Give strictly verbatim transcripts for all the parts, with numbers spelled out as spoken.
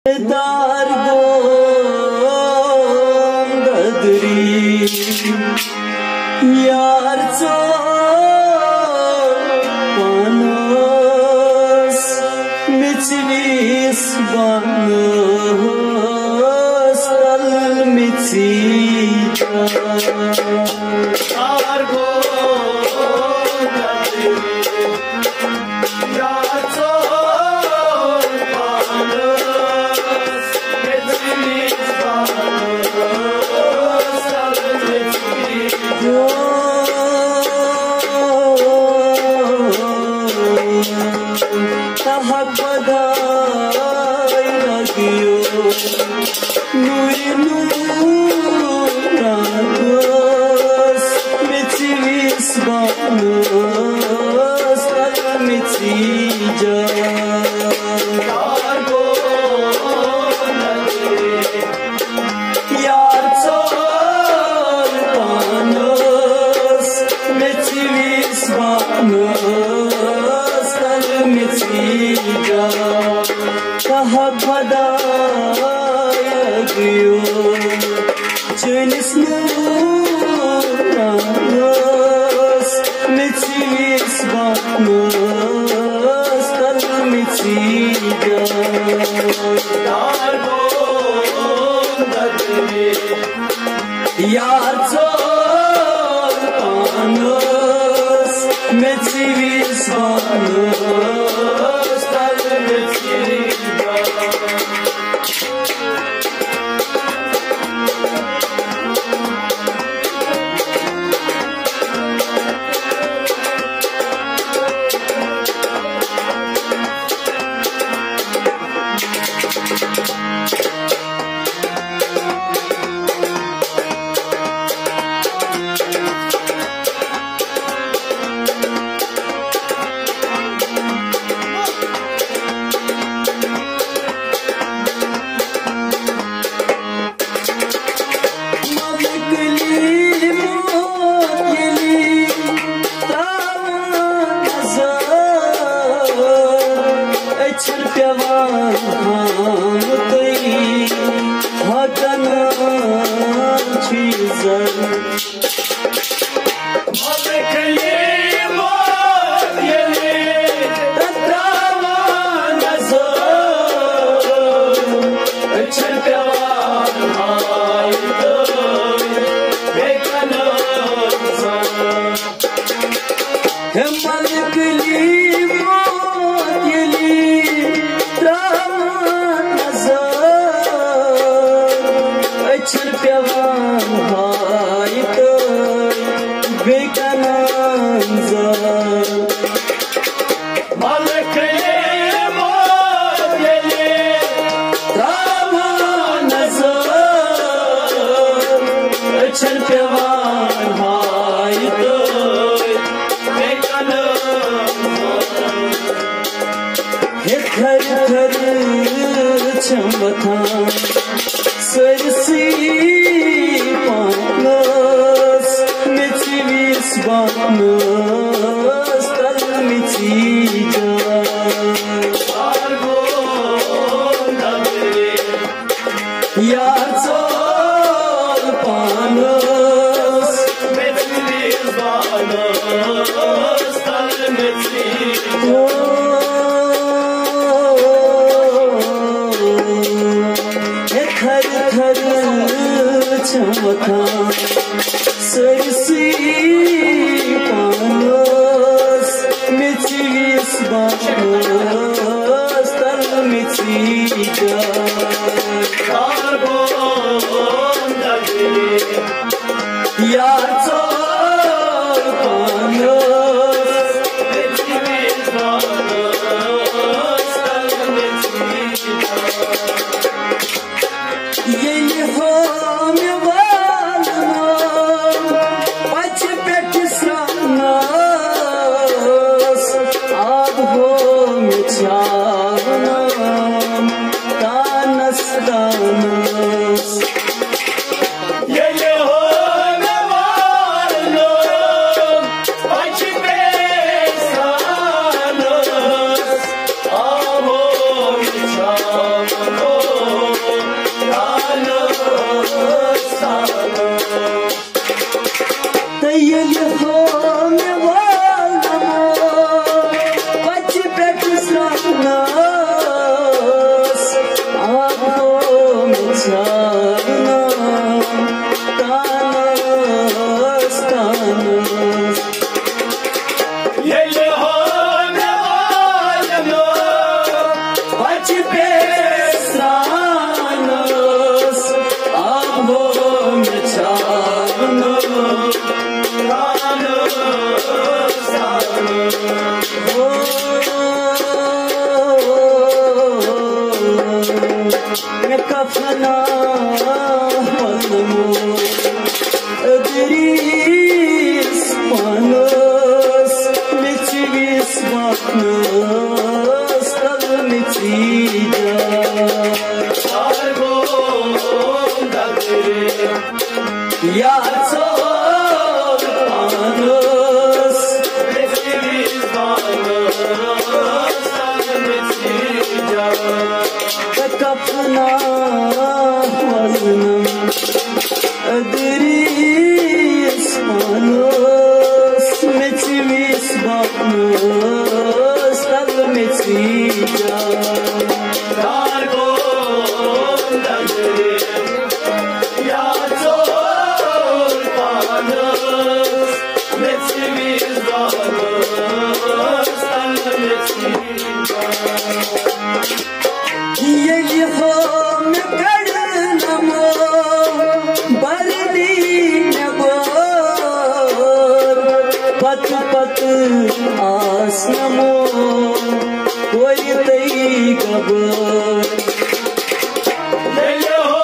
دار گوٚو ددری، یار ژوٚل پانس، میٚژِ وِس بانس تل میٚژِ۔ دار گوٚو ددری، تہٕ حق خۄداے لگیو۔ نوٗرِ نوٗر رنٛگس، میٚژِ وِس بانس تل میٚژِ جان۔ یار ژوٚل پانس، میٚژِ وِس بانس تل میٚژِ جان۔ کہہ خۄدایا دیو چٲنِس نوٗرس، میٚژِ وِس بانس تل میٚژِ جان۔ یار ژوٚل پانس، میٚژِ وِس بانس تل میٚژِ جان۔ مۄکلی موت ییٚلہِ ترٛاوان نظر، أچھن پٮ۪وان ہامتٕے ہۄکھان چھُ زر۔ مۄکلی موت ییٚلہِ ترٛاوان نظر، أچھن پٮ۪وان ہامتٕے ہۄکھان زر۔ ہے مۄکلی موت ییٚلہِ ترٛاوان نظر، أچھن پٮ۪وان ہامتٕے بیٚیہِ کَنان زر۔ مۄکلی موت ییٚلہِ ترٛاوان نظر، أچھن پٮ۪وان ہامتٕے بیٚیہِ کَنان۔ ہے تھر تھر چھم وۄتھان سٲرسٕے پانس، میٚژِ وِس بانس تل میٚژِ جان۔ یار ژوٚل پانس، میٚژِ وِس بانس تل میٚژِ۔ او، ہے تھر تھر چھم وۄتھان سٲرسٕے پانس، میٚژِ وِس بانس تل میٚژِ جان۔ یار ژوٚل پانس، میٚژِ وِس بانس تل میٚژِ جان۔ ییٚلہِ ہو مےٚ والنٲو پچہِ پٮ۪ٹھٕ سرٛانَس، آب ہو مےٚ چھاونٲو تانَس تانَس۔ مےٚ کفنا وَلمو ادریس پانس، مےٚ چِوِس وَتنس تل مےٚ ژیٖجا۔ یا ژور پانس، مےٚ چِوِس وَتنس تل مےٚ ژیٖجا۔ کفنا وزنم ادریس پانس، مےٚ چِوِس وَتنس تل مےٚ ژیٖجا۔ دار گوٚو دگرِ یا ژور پانس، مےٚ چِوِس وَتنس تل مےٚ ژیٖجا۔ ییٚلہِ ہو مےٚ کَڑنَمو بَرنی نٮ۪بَر، پَتہٕ پَتہٕ آسنَمو کورِ تہٕ گَبَر۔ ییٚلہِ ہو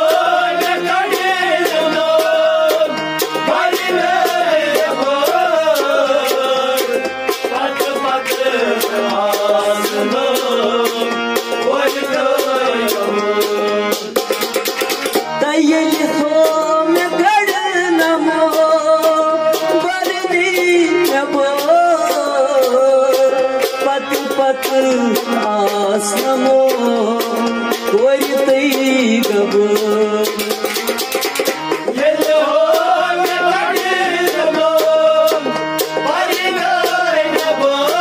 مےٚ کَڑنَمو بَرنی نٮ۪بَر، پتہٕ پتہٕ آسنو وۄنۍ تہٕ ییٚلہِ ہو مےٚ گڑنمو بردی نٮ۪بر، پتہٕ پتہٕ آسنمو کورِ تہٕ گبر۔ ییٚلہِ ہو مےٚ بڑِ لوگ، پرِ گٔے نٮ۪بر،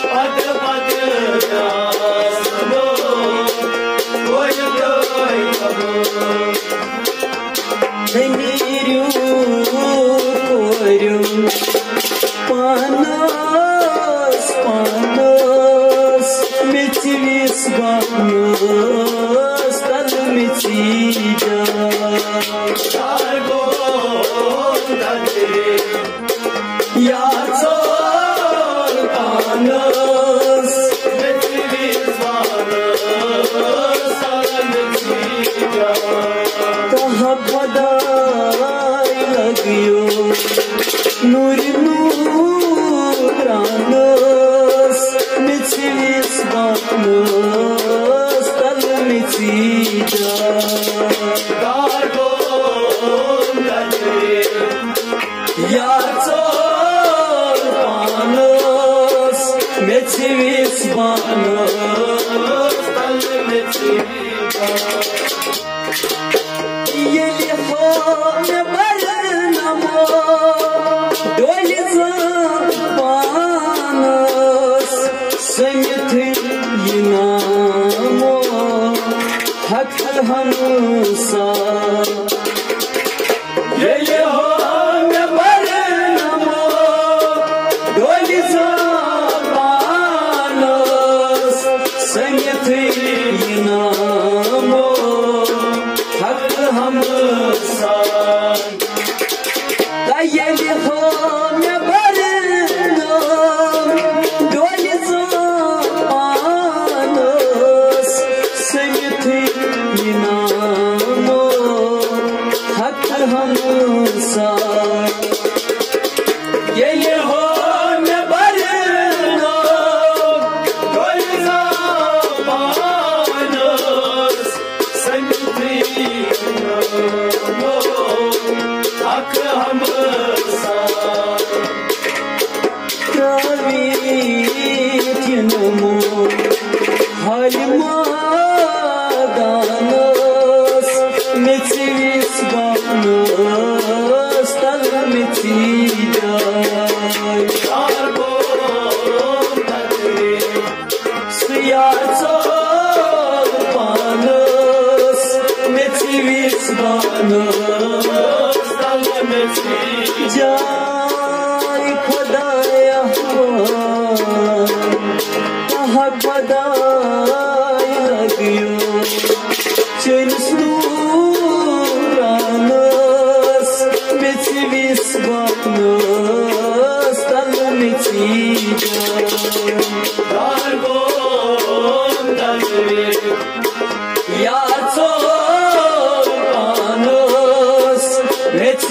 پتہٕ پتہٕ آسنو کورِ گٔے نٮ۪بر۔ تہٕ نیٖرِو کورِ پانس پانس، مےٚ ژِوِس بانس تل مےٚ ژیٖجا۔ یا ژور پانس، مےٚ ژِوِس بانس تل مےٚ ژیٖجا۔ تہٕ خۄداے لگیو نوٗرِ نوٗرانس، مےٚ ژِوِس بانس تل مےٚ ژیٖجا۔ دار گوٚو لگے یا ژور پانس، مےٚ ژِوِس بانس تل مےٚ ژیٖجا۔ ییٚلہِ ہو مےٚ برنمو ڈولہِ زٕ پانس، سٔمِتھ یہِ نامو حق تہٕ ہمسا۔ ییٚلہِ ہو مےٚ برنمو ڈولہِ زٕ پانس، سٔمِتھ یہِ نامو حق ہمسا۔ تہٕ ییٚلہِ ہو مےٚ برنم ڈولہِ زٕ پانس، سٔمِتھ یہِ نامو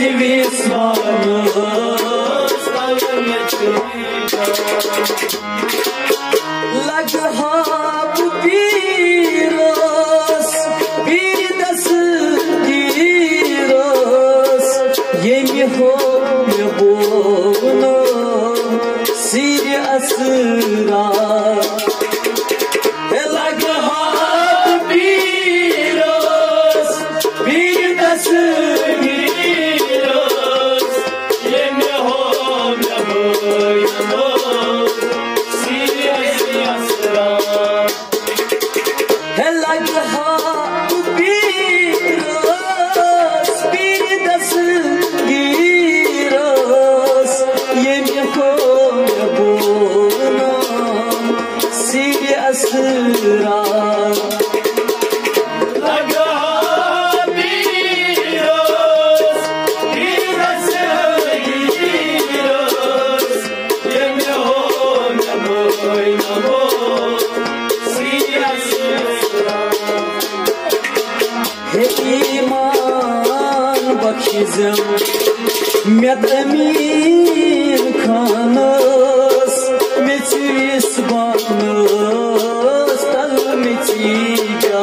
وِسوانَس تَل مےٚ چھُ لگہٕ ہا بہٕ پیٖرَس، پیٖرِ دستگیٖرَس، ییٚمہِ ہو مےٚ بونہٕ سِرِ اسرار۔ ہے لگہٕ ہا بہٕ پیٖرَس، پیٖرِ دستگیٖرَس، ییٚمہِ ہو مےٚ بونہٕ سِرِ اسرار۔ ہے لگہٕ ہا بہٕ پیٖرَس، پیٖرِ دستگیٖرَس، ییٚمہِ ہو مےٚ بونہٕ سِرِ اسرار۔ لگہٕ ہا بہٕ پیٖرَس، پیٖرِ دستگیٖرَس، ییٚمہِ ہو مےٚ بونہٕ سِرِ اسرار۔ ہے ایمان بخش زم مےٚ تمیٖم خانَس، مےٚ ژٕ وِسوانَس تَل مےٚ ژٕ جان۔